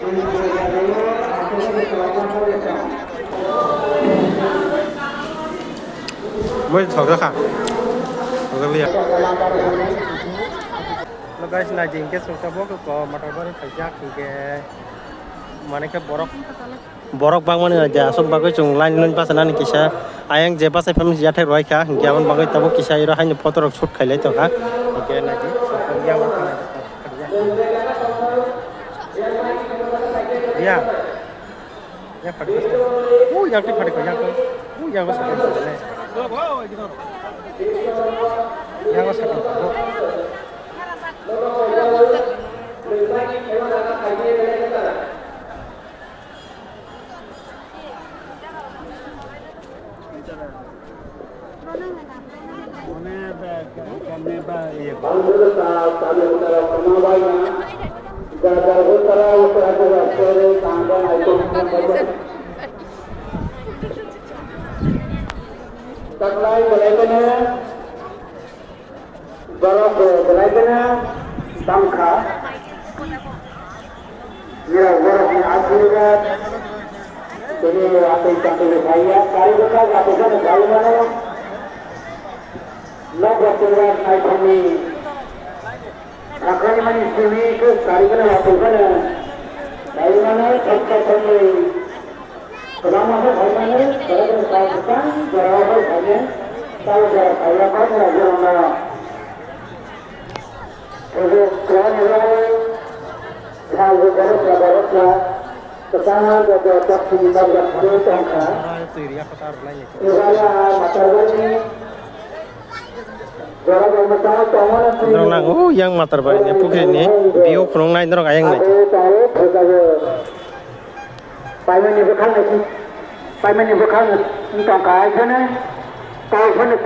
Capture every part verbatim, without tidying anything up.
Moi thok kha. Thok liya. Hello guys, nai jing ke sungsa bo ko motor bari phaijak hingke mane ke borok. Borok bangmani je aswk bagwi chwng line line bachanani kisa ayang je bachai phaimani yathek rwai kha, hinkhe aboni bagwi tabuk kisa iro haino photo rok shoot khailai tongkha. Hinkhe naidi, yang ya, yang phaidi, oh, yang phaidi, yang, oh, yang sakang, yang sakang. Taklai belai kheno borok belai kheno tangkha. Nirok borokni asirwad tini atwi chatwi rwphaiya, karwi bwkha watwi phano khlaiwi mano. Nokbar tongwak naikhungni sakhlaimani simi khe karwi kheno watwi phano khlaiwi mano, thoksa thoknwi. Kwbangma khe phaimani, borok rok kok kwchang jorao bai phainai, tei jora phaiya kok rok borok no. Obo kwbangma rok sal bo borok rok borok rok kwchangma bo bo tok sini tok rok phaiwi tongkha. Eba ya Matarbarni jora bai mwchang tongmani simi. Norok nang o yang Matarbarni pukhrini biyo khulung nai norok ayang nai. Abo taro phajago. Paimani bwkhak, paimani bwkhak wng tongkha, hai phano, tei phano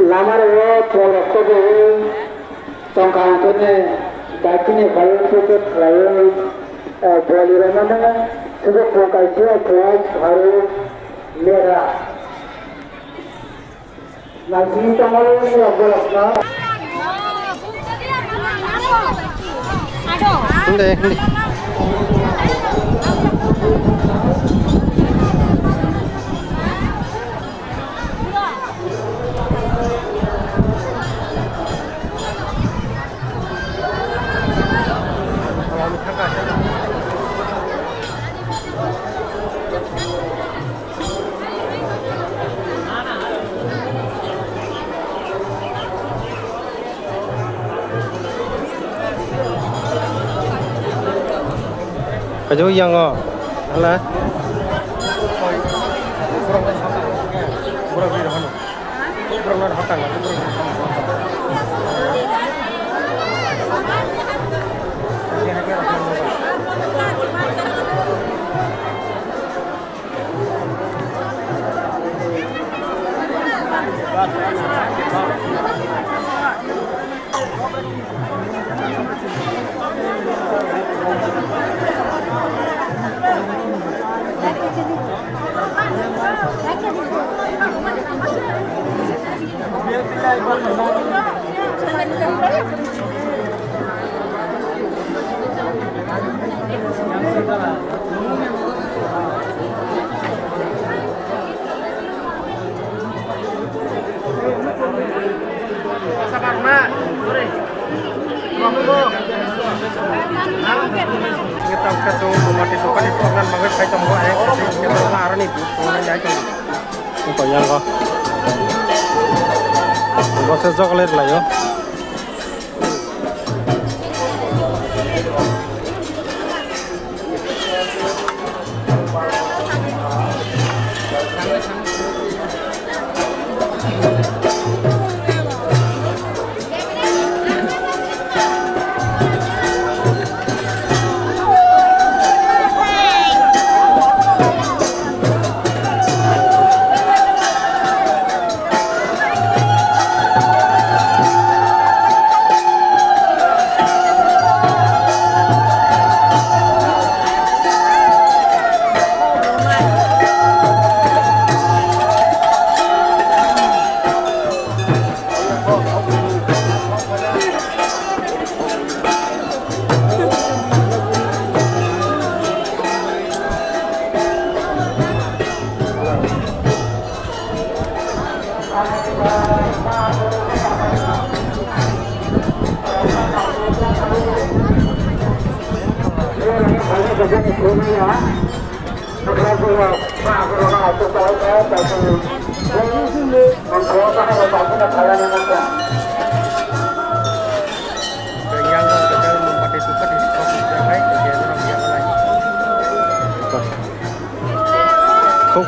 lama rwo tol rok tobwi tongkha, hai phano daitini phaiwi cricket khlaiwi, eh, boli rwmano, subo kok kaisa khlai pharwi mera. Hindi, hindi. Kajo yang o, ala. Kita kacung mati tukani sogan magai kai tonggo, ayang kacung kita arani tu, sogan jai tong. Ini kau yang kau. Bosnya chocolate lah yo. Khuk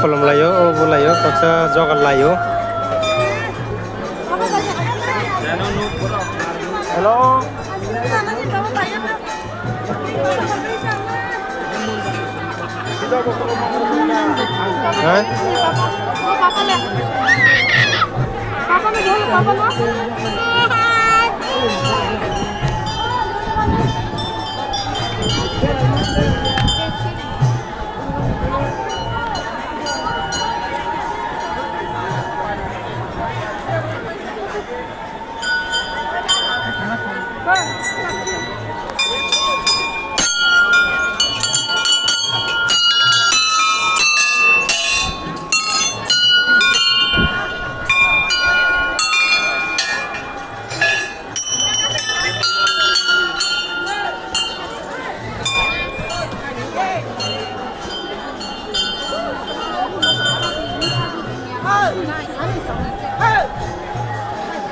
khulum laio, o bo laio, koksa jogal laio. Hello.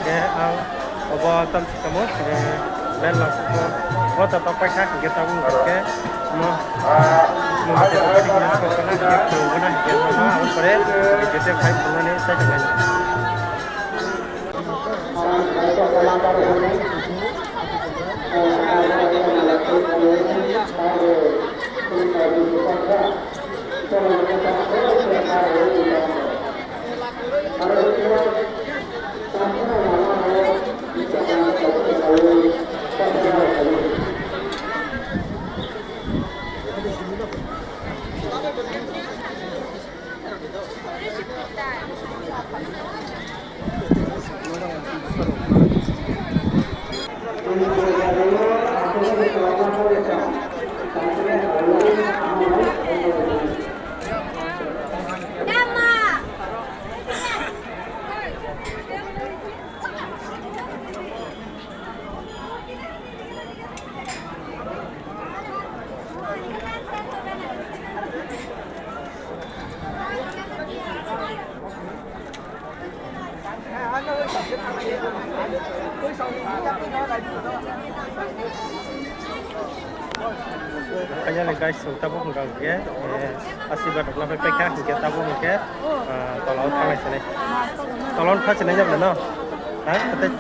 Khe ang obo tam si tamo, khe bel lak o, o ta tok paikha, hingke tabuk hingke mo, mo hingke tabuk hingke tabuk hingke tabuk hingke tabuk hingke tabuk hingke tabuk hingke tabuk hingke. Finally guys, chwng tabuk hwnkha hwnkhe, eh, asirbad rok naphai paikha hwnkhe tabuk hwnkhe, ah, tola o thanglai sinai. Tola o thang sinai jak no? Ha? Tei,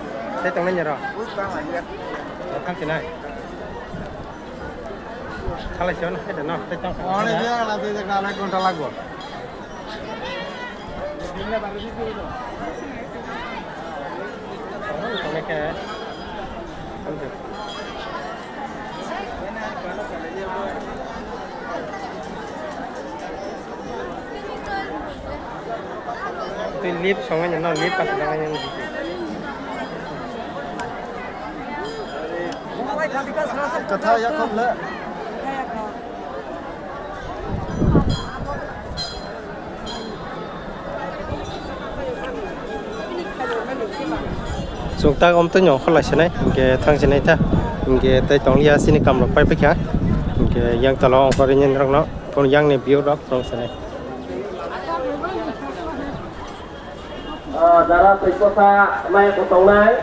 tei tongnai ni ro? Thang sinai. Thanglai sinai no? Tei tong. One dia na tei jak na ek ghonta lagbo. Tei lip songwi no, lip pasinai yang. Kwthar yakhok le. Chwng tak om twi ongkhor lai sinai, hwnkhe thang sinai ta, hwnkhe tei tong ya chini kam rok pai paikha, hwnkhe yang tola o ongkhor ri nini rok no, phone yang ni view rok tong sinai. Ah, jara twi kosa mai bo tongnai.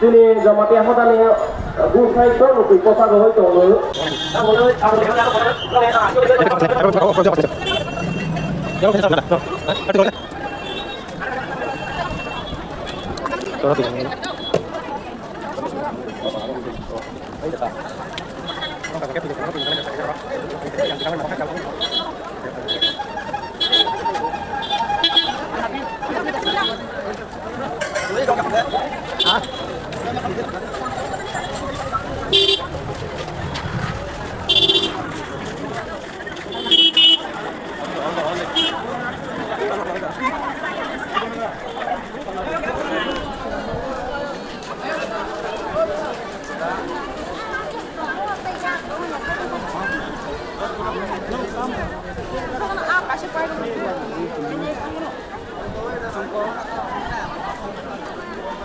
Chini Jamatia hodani, ah, buphai tong twi kosa rohoi tongo.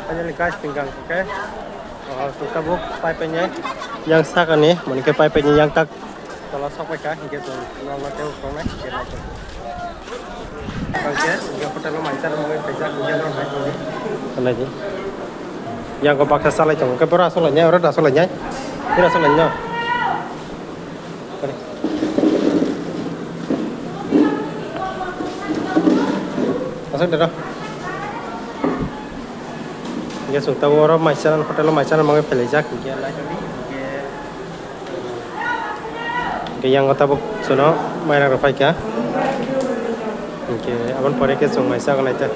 Finally guys, tingkang, okay? Oh, tabuk pai pai ni yang sakani, mani khe pai pai ni yang tak. Tola sok pai kha, hingke chwng nokno tei tongnai, hingke nai tongo. Hingke, hingke hotel o mai chana mungwi kaisa, hingke norok nai tongo. Nai di. Yang ko baksa salai tongo, ke bora salai nya, oro da salai nya. Bora salai nya. Kare. Asok dero. Hingke chwng tabuk oro mai chana, hotel o mai chana mungwi pelaijak, hingke nai tongo, hingke Hingke yang o tabuk chwngno mairang rok phaikha. Hingke aboni pore khe chwng mai chagwnai ta.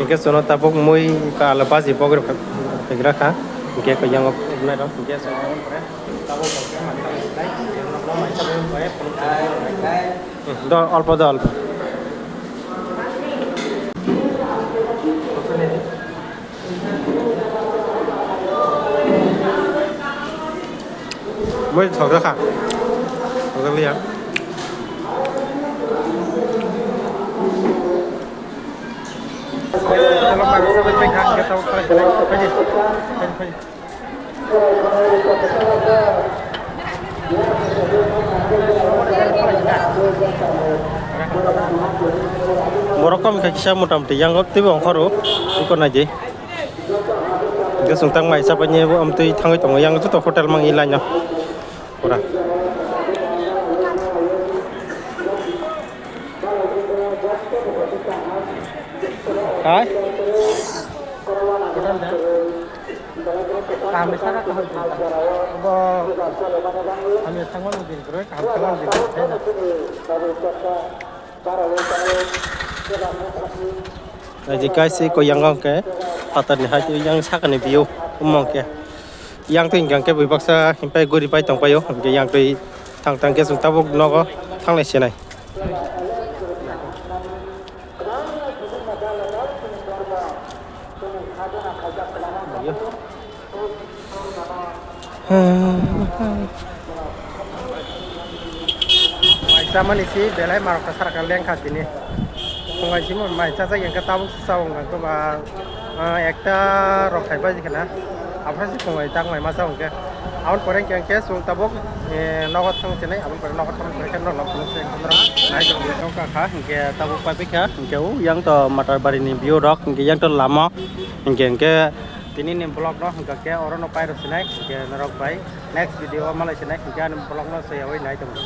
Hingke chwngno tabuk mui ka alu baji bogor phaikha. Hingke ko yang o nairok hingke chwng aboni pore tabuk bo khe mai chagwnai. Hingke norokno mai chagwi pore phone khe. Do olpo do olpo. Moi thok kha. Thok liya. Borok kom khe kisa motamoti yang teibo ongkhoro iko naidi. Hingke chwng tang mai chapaini bo amtwi thangwi tongo yang joto hotel mangni line o pura. Hai. Kaham ni saka kaham ni saka. Bo kaham ni saka mo din bro, kaham ni saka mo din bro. Naidi guys, iko yang hwnkhe phatarni hai yang sakani view umang khe. Yang twi hwnkhe bui baksa himpai guri pai tongpaio, hwnkhe yang twi thang thang khe chwng tabuk nogo thanglai sinai. Mai chamani si belai marok ka sara ka lengkha tini. Phungai simo mai chajak yang ka tabuk si chawng ka ba, ah, ekta rok khai baji khana. Aphra si phungai tak mai ma chawng ke. Aboni pore hingke hingke chwng tabuk, eh, nogo thang sinai, aboni pore nogo thang sinai khe norok phunuk se nai tong ka kha, hingke tabuk pai kha, hingke o yang to Matarbari ni view rok, hingke yang to lama, hingke hingke Tini ni vlog no hingka khe oro no pairo sinai, hingke norok bai next video o malai sinai, hingke ani vlog no soi yawi nai tongo.